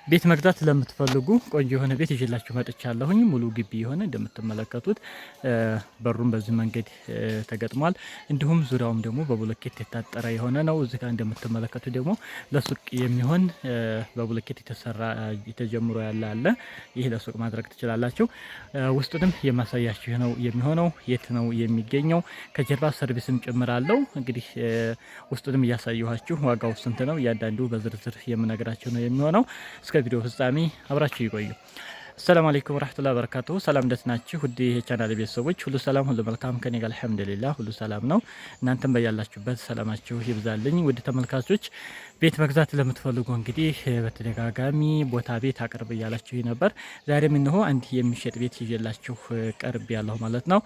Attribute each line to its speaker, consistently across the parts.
Speaker 1: ቤት መግዛት ለምትፈልጉ ቆንጆ የሆነ ቤት ይዤላችሁ መጥቻለሁኝ። ሙሉ ግቢ የሆነ እንደምትመለከቱት በሩም በዚህ መንገድ ተገጥሟል። እንዲሁም ዙሪያውም ደግሞ በብሎኬት የታጠረ የሆነ ነው። እዚህ ጋር እንደምትመለከቱት ደግሞ ለሱቅ የሚሆን በብሎኬት የተሰራ ተጀምሮ ያለ አለ። ይህ ለሱቅ ማድረግ ትችላላችሁ። ውስጡንም የማሳያችሁ ነው የሚሆነው። የት ነው የሚገኘው? ከጀርባ ሰርቪስም ጭምር አለው። እንግዲህ ውስጡንም እያሳየኋችሁ ዋጋው ስንት ነው እያንዳንዱ በዝርዝር የምነግራችሁ ነው የሚሆነው። እስከ ቪዲዮ ፍጻሜ አብራችሁ ይቆዩ። السلام عليكم ورحمة الله وبركاته። ሰላም፣ እንዴት ናችሁ? ውድ የቻናል ቤተሰቦች ሁሉ ሰላም፣ ሁሉ መልካም ከኔ ጋር الحمد لله ሁሉ ሰላም ነው። እናንተም በያላችሁበት ሰላማችሁ ይብዛልኝ። ውድ ተመልካቾች፣ ቤት መግዛት ለምትፈልጉ እንግዲህ በተደጋጋሚ ቦታ ቤት አቅርብ እያላችሁ ነበር። ዛሬም እነሆ አንድ የሚሸጥ ቤት ይዤላችሁ ቀርቤያለሁ ማለት ነው።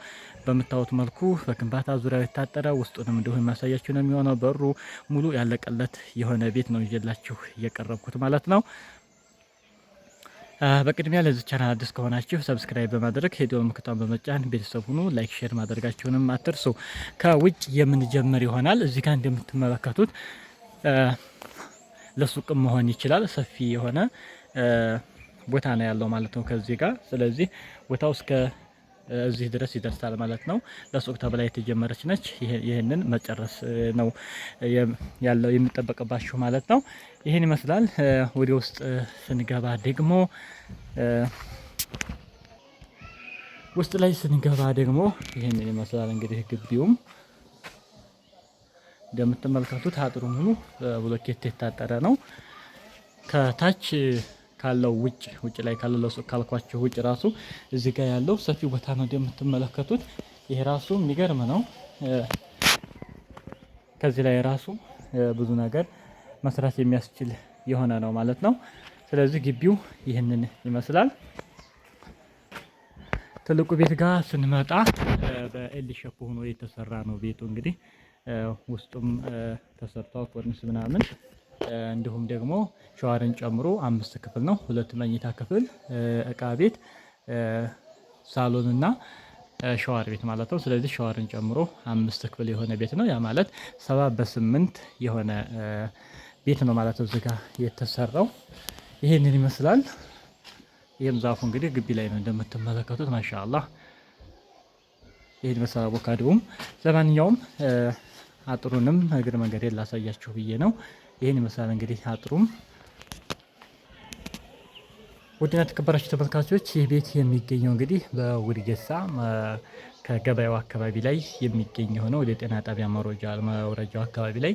Speaker 1: በምታዩት መልኩ በግንባታ ዙሪያው የታጠረ፣ ውስጡንም እንዲሁ የሚያሳያችሁ ነው የሚሆነው። በሩ ሙሉ ያለቀለት የሆነ ቤት ነው ይዤላችሁ እየቀረብኩት ማለት ነው። በቅድሚያ ለዚህ ቻናል አዲስ ከሆናችሁ subscribe በማድረግ የደወል ምልክቷን በመጫን ቤተሰብ ሁኑ። Like፣ share ማድረጋችሁንም አትርሱ። ከውጭ የምንጀምር ይሆናል። እዚህ ጋር እንደምትመለከቱት ለሱቅም መሆን ይችላል። ሰፊ የሆነ ቦታ ነው ያለው ማለት ነው ከዚህ ጋር። ስለዚህ ቦታው እስከ እዚህ ድረስ ይደርሳል ማለት ነው። ለሱቅ ተብላ የተጀመረች ነች። ይህንን መጨረስ ነው ያለው የሚጠበቅባችሁ ማለት ነው። ይህን ይመስላል። ወደ ውስጥ ስንገባ ደግሞ ውስጥ ላይ ስንገባ ደግሞ ይህንን ይመስላል። እንግዲህ ግቢውም እንደምትመለከቱት አጥሩ ሙሉ ብሎኬት የታጠረ ነው። ከታች ካለው ውጭ ውጭ ላይ ካለው ለሱቅ ካልኳችሁ ውጭ ራሱ እዚህ ጋር ያለው ሰፊ ቦታ ነው እንደምትመለከቱት። ይሄ ራሱ የሚገርም ነው። ከዚህ ላይ ራሱ ብዙ ነገር መስራት የሚያስችል የሆነ ነው ማለት ነው። ስለዚህ ግቢው ይህንን ይመስላል። ትልቁ ቤት ጋር ስንመጣ በ L shape ሆኖ የተሰራ ነው ቤቱ። እንግዲህ ውስጡም ተሰርቷል ኮርኒስ ምናምን፣ እንዲሁም ደግሞ ሸዋርን ጨምሮ አምስት ክፍል ነው። ሁለት መኝታ ክፍል፣ እቃ ቤት፣ ሳሎን እና ሸዋር ቤት ማለት ነው። ስለዚህ ሸዋርን ጨምሮ አምስት ክፍል የሆነ ቤት ነው። ያ ማለት 7 በ8 የሆነ ቤት ነው ማለት ነው። እዚህ የተሰራው ይሄንን ይመስላል። ይህም ዛፉ እንግዲህ ግቢ ላይ ነው እንደምትመለከቱት። ما شاء الله ይህን ይመስላል አቮካዶውም። ለማንኛውም አጥሩንም እግር መንገዴን ላሳያችሁ ብዬ ነው። ይህን ይመስላል እንግዲህ አጥሩም። ውድና የተከበራችሁ ተመልካቾች፣ ይህ ቤት የሚገኘው እንግዲህ በውድጌሳ ከገበያው አካባቢ ላይ የሚገኝ የሆነ ወደ ጤና ጣቢያ መውረጃው አካባቢ ላይ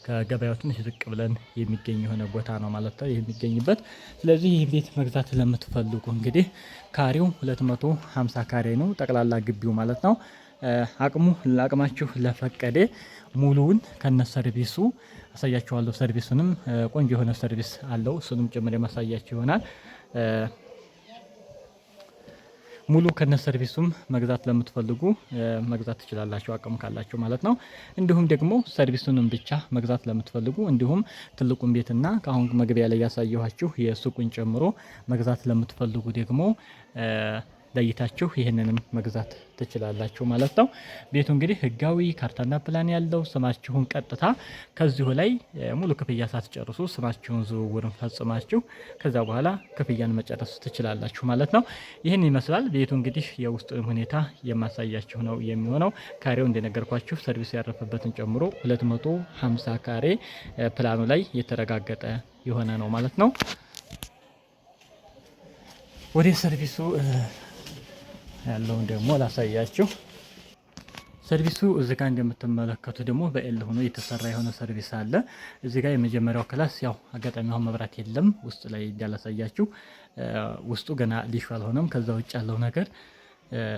Speaker 1: ከገበያው ትንሽ ዝቅ ብለን የሚገኝ የሆነ ቦታ ነው ማለት ነው የሚገኝበት። ስለዚህ ይህ ቤት መግዛት ለምትፈልጉ እንግዲህ ካሬው 250 ካሬ ነው ጠቅላላ ግቢው ማለት ነው። አቅሙ ለአቅማችሁ ለፈቀደ ሙሉውን ከነ ሰርቪሱ አሳያችኋለሁ። ሰርቪሱንም ቆንጆ የሆነ ሰርቪስ አለው። እሱንም ጭምር የማሳያችሁ ይሆናል። ሙሉ ከነ ሰርቪሱም መግዛት ለምትፈልጉ መግዛት ትችላላችሁ፣ አቅም ካላችሁ ማለት ነው። እንዲሁም ደግሞ ሰርቪሱንም ብቻ መግዛት ለምትፈልጉ፣ እንዲሁም ትልቁን ቤትና ከአሁን መግቢያ ላይ ያሳየኋችሁ የሱቁን ጨምሮ መግዛት ለምትፈልጉ ደግሞ ለይታችሁ ይህንንም መግዛት ትችላላችሁ ማለት ነው። ቤቱ እንግዲህ ህጋዊ ካርታና ፕላን ያለው፣ ስማችሁን ቀጥታ ከዚሁ ላይ ሙሉ ክፍያ ሳትጨርሱ ስማችሁን ዝውውርን ፈጽማችሁ ከዛ በኋላ ክፍያን መጨረስ ትችላላችሁ ማለት ነው። ይህን ይመስላል ቤቱ። እንግዲህ የውስጡን ሁኔታ የማሳያችሁ ነው የሚሆነው። ካሬው እንደነገርኳችሁ ሰርቪስ ያረፈበትን ጨምሮ 250 ካሬ ፕላኑ ላይ የተረጋገጠ የሆነ ነው ማለት ነው። ወደ ሰርቪሱ ያለውን ደግሞ ላሳያችሁ። ሰርቪሱ እዚ ጋር እንደምትመለከቱ ደግሞ በ L ሆኖ የተሰራ የሆነ ሰርቪስ አለ። እዚ ጋር የመጀመሪያው class፣ ያው አጋጣሚ አሁን መብራት የለም ውስጥ ላይ እንዳላሳያችሁ፣ ውስጡ ገና ሊሾ አልሆነም። ከዛ ውጭ ያለው ነገር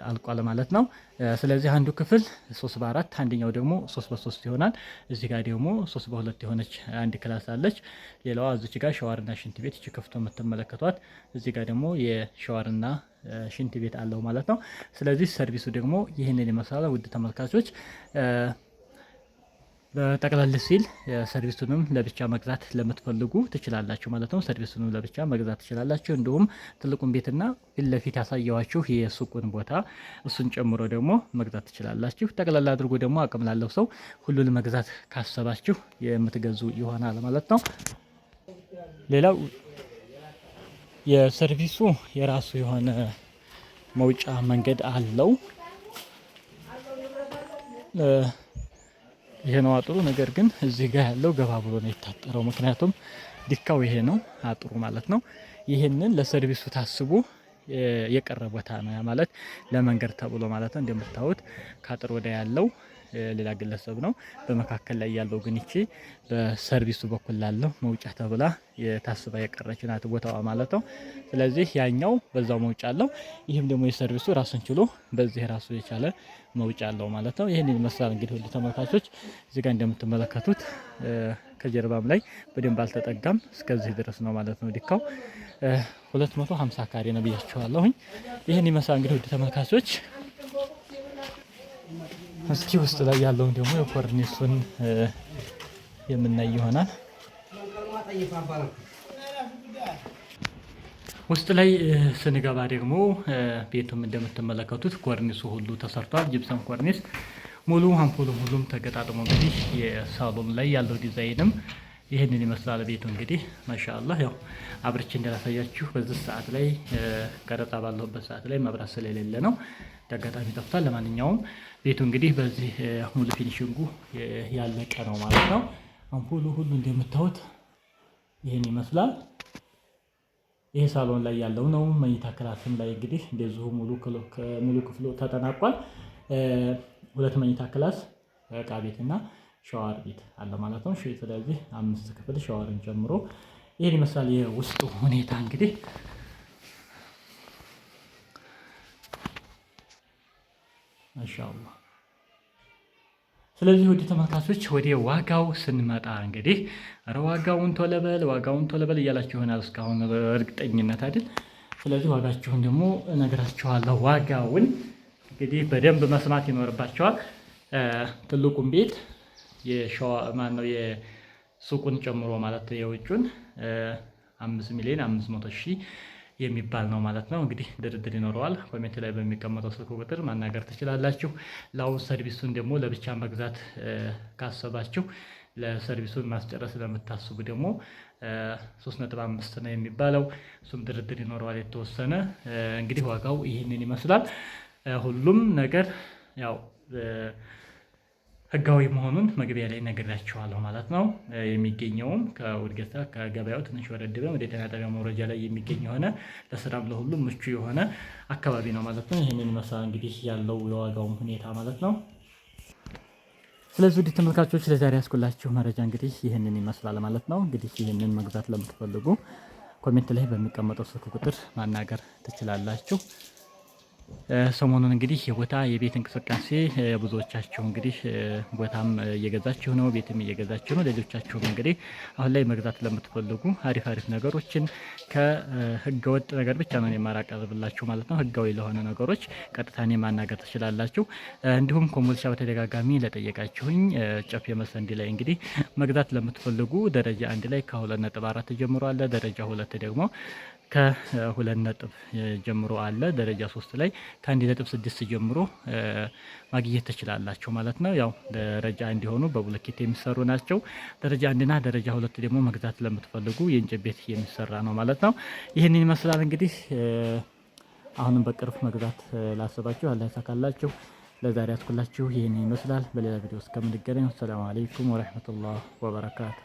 Speaker 1: አልቋል ማለት ነው። ስለዚህ አንዱ ክፍል 3 በ4፣ አንደኛው ደግሞ 3 በ3 ይሆናል። እዚህ ጋር ደግሞ 3 በ2 የሆነች አንድ class አለች። ሌላዋ እዚች ጋር ሸዋርና ሽንት ቤት እች ከፍቶ የምትመለከቷት፣ እዚህ ጋር ደግሞ የሸዋርና ሽንት ቤት አለው ማለት ነው። ስለዚህ ሰርቪሱ ደግሞ ይህንን ይመስላል ውድ ተመልካቾች። በጠቅላል ሲል ሰርቪሱንም ለብቻ መግዛት ለምትፈልጉ ትችላላችሁ ማለት ነው። ሰርቪሱንም ለብቻ መግዛት ትችላላችሁ። እንዲሁም ትልቁን ቤትና ፊት ለፊት ያሳየዋችሁ የሱቁን ቦታ እሱን ጨምሮ ደግሞ መግዛት ትችላላችሁ። ጠቅላላ አድርጎ ደግሞ አቅም ላለው ሰው ሁሉን መግዛት ካሰባችሁ የምትገዙ ይሆናል ማለት ነው። ሌላው የሰርቪሱ የራሱ የሆነ መውጫ መንገድ አለው። ይሄ ነው አጥሩ። ነገር ግን እዚህ ጋር ያለው ገባ ብሎ ነው የታጠረው። ምክንያቱም ዲካው ይሄ ነው አጥሩ ማለት ነው። ይህንን ለሰርቪሱ ታስቦ የቀረ ቦታ ነው። ያ ማለት ለመንገድ ተብሎ ማለት ነው። እንደምታዩት ከአጥር ወዲያ ያለው ሌላ ግለሰብ ነው። በመካከል ላይ ያለው ግን ይቺ በሰርቪሱ በኩል ላለው መውጫ ተብላ የታስባ የቀረች ናት ቦታዋ ማለት ነው። ስለዚህ ያኛው በዛው መውጫ አለው። ይህም ደግሞ የሰርቪሱ ራሱን ችሎ በዚህ ራሱ የቻለ መውጫ አለው ማለት ነው። ይህን ይመስላል እንግዲህ ሁሉ ተመልካቾች እዚህ ጋር እንደምትመለከቱት ከጀርባም ላይ በደንብ አልተጠጋም። እስከዚህ ድረስ ነው ማለት ነው። ዲካው 250 ካሬ ነው ብያችኋለሁኝ። ይህን ይመስላል እንግዲህ ውድ ተመልካቾች። እስኪ ውስጥ ላይ ያለውን ደግሞ የኮርኒሱን የምናይ ይሆናል። ውስጥ ላይ ስንገባ ደግሞ ቤቱም እንደምትመለከቱት ኮርኒሱ ሁሉ ተሰርቷል። ጅብሰም ኮርኒስ ሙሉ አምፖሉ ሁሉም ተገጣጥሞ እንግዲህ የሳሎን ላይ ያለው ዲዛይንም ይህንን ይመስላል። ቤቱ እንግዲህ ማሻአላህ ያው አብርቼ እንዳላሳያችሁ በዚህ ሰዓት ላይ ቀረጻ ባለሁበት ሰዓት ላይ መብራት ስለሌለ ነው አጋጣሚ ጠፍቷል። ለማንኛውም ቤቱ እንግዲህ በዚህ ሙሉ finishing ኡ ያለቀ ነው ማለት ነው። አምፖሉ ሁሉ እንደምታዩት ይህን ይመስላል። ይሄ ሳሎን ላይ ያለው ነው። መኝታ class ም ላይ እንግዲህ እንደዚሁ ሙሉ ክፍሉ ተጠናቋል። ሁለት መኝታ class፣ እቃ ቤትና ሻወር ቤት አለ ማለት ነው። ስለዚህ 5 ክፍል ሻወርን ጨምሮ ይህን ይመስላል የውስጡ ሁኔታ እንግዲህ። ማሻአላህ። ስለዚህ ውድ ተመልካቾች ወደ ዋጋው ስንመጣ እንግዲህ ኧረ ዋጋውን ቶሎ በል ዋጋውን ቶሎ በል እያላችሁ ይሆናል እስካሁን በእርግጠኝነት አይደል? ስለዚህ ዋጋችሁን ደግሞ እነግራችኋለሁ። ዋጋውን እንግዲህ በደንብ መስማት ይኖርባቸዋል። ትልቁን ቤት የሸዋ ማነው የሱቁን ጨምሮ ማለት የውጩን 5,500,000 የሚባል ነው ማለት ነው። እንግዲህ ድርድር ይኖረዋል። comment ላይ በሚቀመጠው ስልክ ቁጥር ማናገር ትችላላችሁ። ላው ሰርቪሱን ደግሞ ለብቻ መግዛት ካሰባችሁ ለሰርቪሱን ማስጨረስ ለምታስቡ ደግሞ 3.5 ነው የሚባለው። እሱም ድርድር ይኖረዋል የተወሰነ። እንግዲህ ዋጋው ይህንን ይመስላል። ሁሉም ነገር ያው ህጋዊ መሆኑን መግቢያ ላይ ነግሬያችኋለሁ ማለት ነው። የሚገኘውም ከውድገታ ከገበያው ትንሽ ወረድ ብለን ወደ ጤና ጣቢያ መውረጃ ላይ የሚገኝ የሆነ ለስራም ለሁሉም ምቹ የሆነ አካባቢ ነው ማለት ነው። ይህንን ይመስላል እንግዲህ ያለው የዋጋውም ሁኔታ ማለት ነው። ስለዚህ ውድ ተመልካቾች ለዛሬ ያስኩላችሁ መረጃ እንግዲህ ይህንን ይመስላል ማለት ነው። እንግዲህ ይህንን መግዛት ለምትፈልጉ comment ላይ በሚቀመጠው ስልክ ቁጥር ማናገር ትችላላችሁ። ሰሞኑን እንግዲህ የቦታ የቤት እንቅስቃሴ ብዙዎቻችሁ እንግዲህ ቦታም እየገዛችሁ ነው፣ ቤትም እየገዛችሁ ነው። ሌሎቻችሁም እንግዲህ አሁን ላይ መግዛት ለምትፈልጉ አሪፍ አሪፍ ነገሮችን ከህገወጥ ነገር ብቻ ነው የማቀርብላችሁ ማለት ነው። ህጋዊ ለሆነ ነገሮች ቀጥታ እኔን ማናገር ትችላላችሁ። እንዲሁም ኮምቦልቻ በተደጋጋሚ ለጠየቃችሁኝ ጨፌ መሰንዲ ላይ እንግዲህ መግዛት ለምትፈልጉ ደረጃ 1 ላይ ከ2.4 ጀምሮ አለ። ደረጃ 2 ደግሞ ከ2 ነጥብ ጀምሮ አለ። ደረጃ 3 ላይ ከ1.6 ጀምሮ ማግኘት ትችላላችሁ ማለት ነው። ያው ደረጃ 1 የሆኑ በብሎኬት የሚሰሩ ናቸው። ደረጃ 1 እና ደረጃ 2 ደግሞ መግዛት ለምትፈልጉ የእንጨት ቤት የሚሰራ ነው ማለት ነው። ይህንን ይመስላል እንግዲህ አሁንም በቅርብ መግዛት ላሰባችሁ አላህ ያሳካላችሁ። ለዛሬ ያስኩላችሁ ይህንን ይመስላል። በሌላ ቪዲዮ እስከምንገናኝ ሰላም አለይኩም ወረህመቱላህ ወበረካቱ።